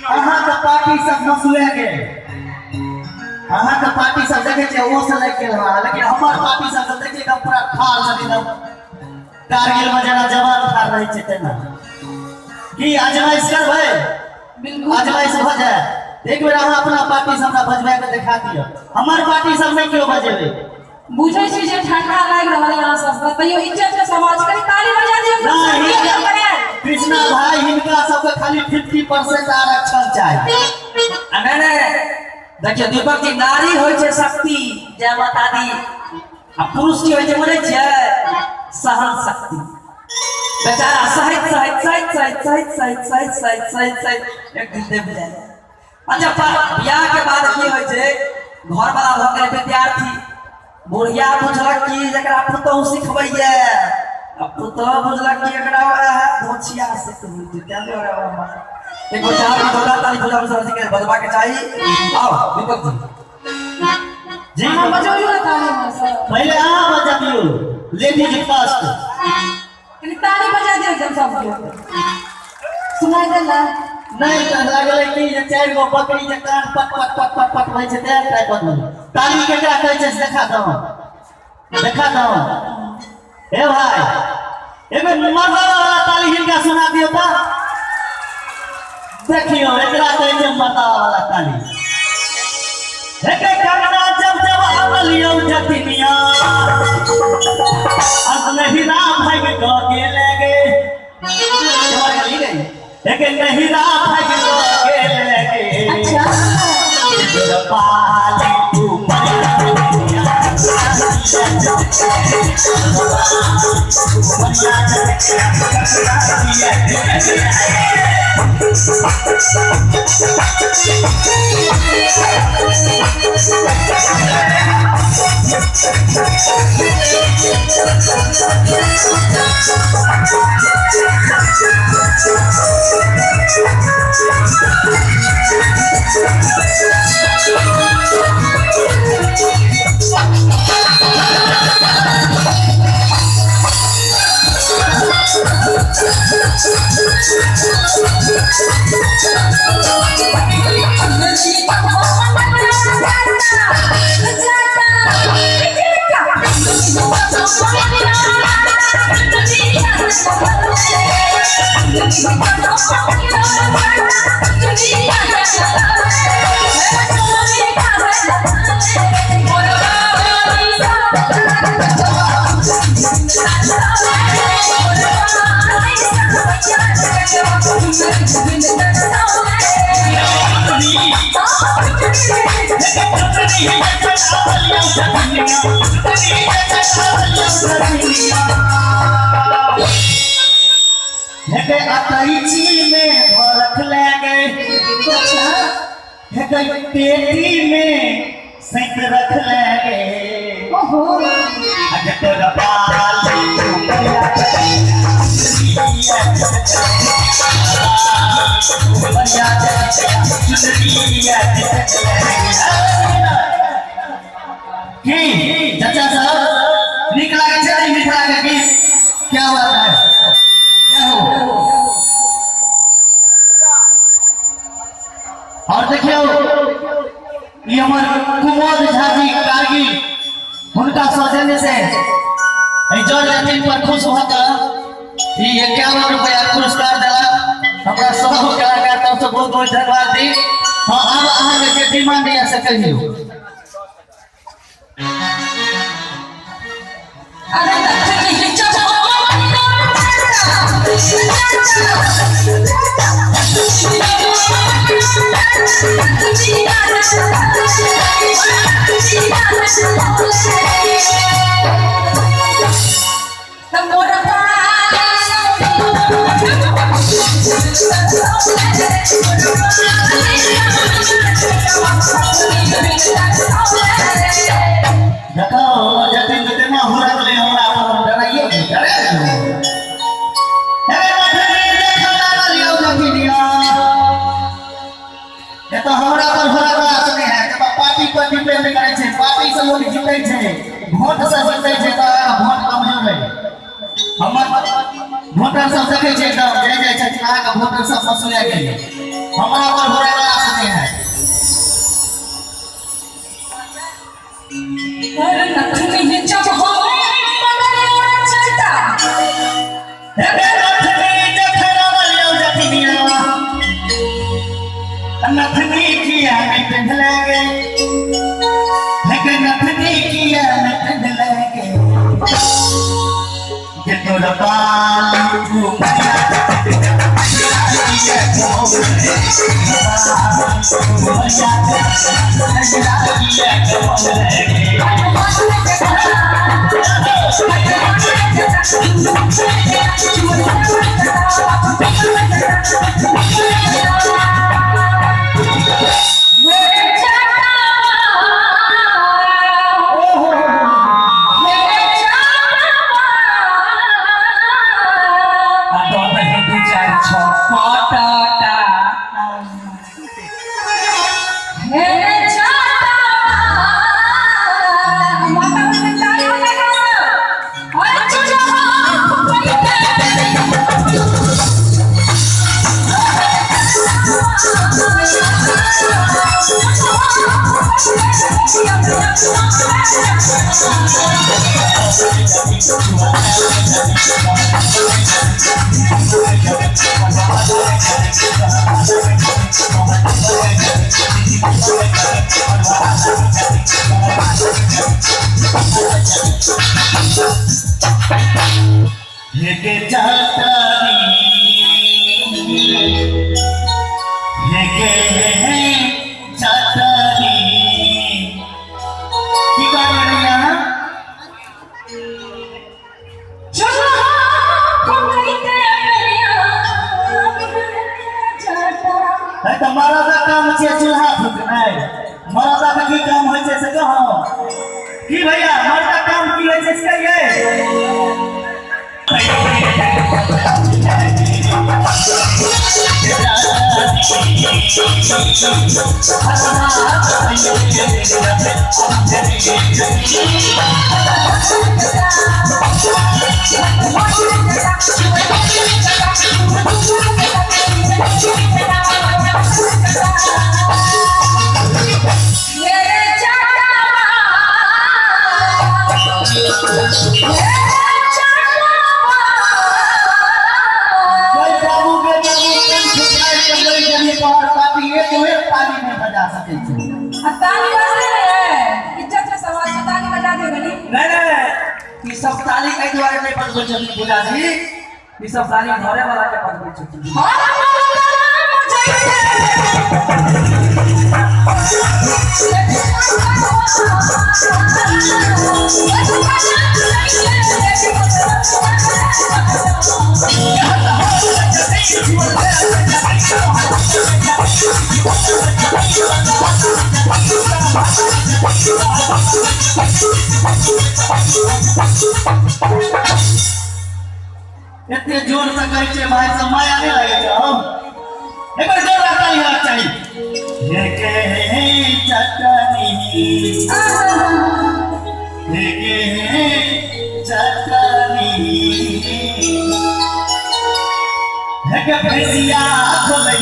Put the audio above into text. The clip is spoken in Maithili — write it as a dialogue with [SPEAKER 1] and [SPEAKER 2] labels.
[SPEAKER 1] अहाँ के पार्टी सब नसुए के, अहाँ के पार्टी सब देखे छियै ओ से लागि गेल हँ, लेकिन हमर पार्टी सब तऽ देखियै एकदम पूरा ठाढ़ छथिन, एकदम कारगिल में जेना जवान ठाढ़ रहै छै तेना। की आजमाइश करबै?
[SPEAKER 2] बिल्कुल
[SPEAKER 1] आजमाइश भऽ जाय एक बेर अहाँ अपना पार्टी से हमरा बजबा के देखा दिअ, हमर पार्टी सब नहि केओ बजेबै।
[SPEAKER 2] बुझै छी जे ठंडा लागि रहल है अहाँ सबके, तैयो इज्जत के सवाल छै, कनि ताली बजा दियौ।
[SPEAKER 1] नहीं, कृष्णा भाई हिनका सबके खाली 50% आरक्षण चाही।
[SPEAKER 3] आ नहीं नहीं देखियौ दीपक जी, नारी होइ छै शक्ति, जय माता दी, आ पुरुष की होइ छै बुझै छियै? सहन शक्ति। बेचारा सहैत सहैत सहैत सहैत सहैत सहैत सहैत सहैत सहैत सहैत एक दिन दबि जाय। अच्छा बियाह के बाद की होइ छै, घर वाला भऽ गेलै विद्यार्थी, बुढ़िया बुझलक कि जकरा पुतहु सिखबैया, आ पुतहु बुझलक कि एकरा धोछिया सिखबै छै, तें दुआरे एक बेर चार जोरदार ताली पूजा मिश्रा जी के बजबा के चाही। आओ दीपक जी।
[SPEAKER 1] जी
[SPEAKER 2] अहाँ बजबियौ ने ताली हमरा सब।
[SPEAKER 1] पहिले अहाँ बजबियौ, लेडीज फर्स्ट।
[SPEAKER 2] कनि ताली बजा दियौ एकदम सबके। सुनाइ देला?
[SPEAKER 1] नहीं तऽ लागलै कि जे 4 गो बकरी जे कान पट पट पट पट पट होइ छै तेहन टाइपक भेलै। ताली केकरा कहै छै से देखा दौ, देखा दौ। हे भाई, एगो मर्दाना वाला ताली हिनका सुना दियौ तऽ। देखियौ एकरा कहै छै मर्दाना वाला ताली। एके कंगना जब जब अनलियौ जतिनिया, नहिरा भागि कऽ गेले गे। एके नहिरा भागि कऽ गेले गे।
[SPEAKER 2] अच्छा
[SPEAKER 1] पाली पेटी में सैत रख ले गए।
[SPEAKER 2] ओहो
[SPEAKER 1] की चाचा साहब निक लागे छै नहीं मिथिला के गीत? क्या बात है। और देखियो ये हमर कुमोद झा जी कारगिल, हुनका सौजन्य से जज जतीन पर खुश भऽ कऽ ई 51 रुपया पुरस्कार देलक। तरफ से बहुत बहुत धन्यवाद दी। हाँ आब अहाँके जे डिमांड यऽ से कहियौ। देखो जतिन तेना हुरकले हमरा पर हम डराइयो डरे अरे मथनी देखो लागल यौ जतिनिया ए तो हमरा पर भरोसा नहीं है। जब पार्टी पर डिपेंड करै छै, पार्टी से लोग जीतै छै, वोट से जीतै छै त वोट कमजोर है। हमर वोटर सब देखै छै एकदम जय जय छै अहाँके वोटर सब फसुआ गेलै। हमरा पर भरोसा नहीं है। नथनी किया नहीं पिंधले गे, लेकिन नथनी किया नहीं पिंधले गे, ये तोरा बाल घुमरिया लेके जाता लेके जाता की कर रही है। तो मरदा काम छै चूल्हा फूकनाइ, मरदा के की काम होइ छै से कहौ की भैया, मरदा काम की होइ छै से कहियै।
[SPEAKER 3] सब ताली एहि दुआरे नहि बजबै छथिन पूजा जी, ई सब ताली घरे वाला के बजबै छथिन।
[SPEAKER 1] एते जोर से कहै छै भाई सब माया नहि लागै छै। हम एक बार जोर ताली होना चाही। लेके चटनी लेके चटनी लेके भैंसिया खोलै।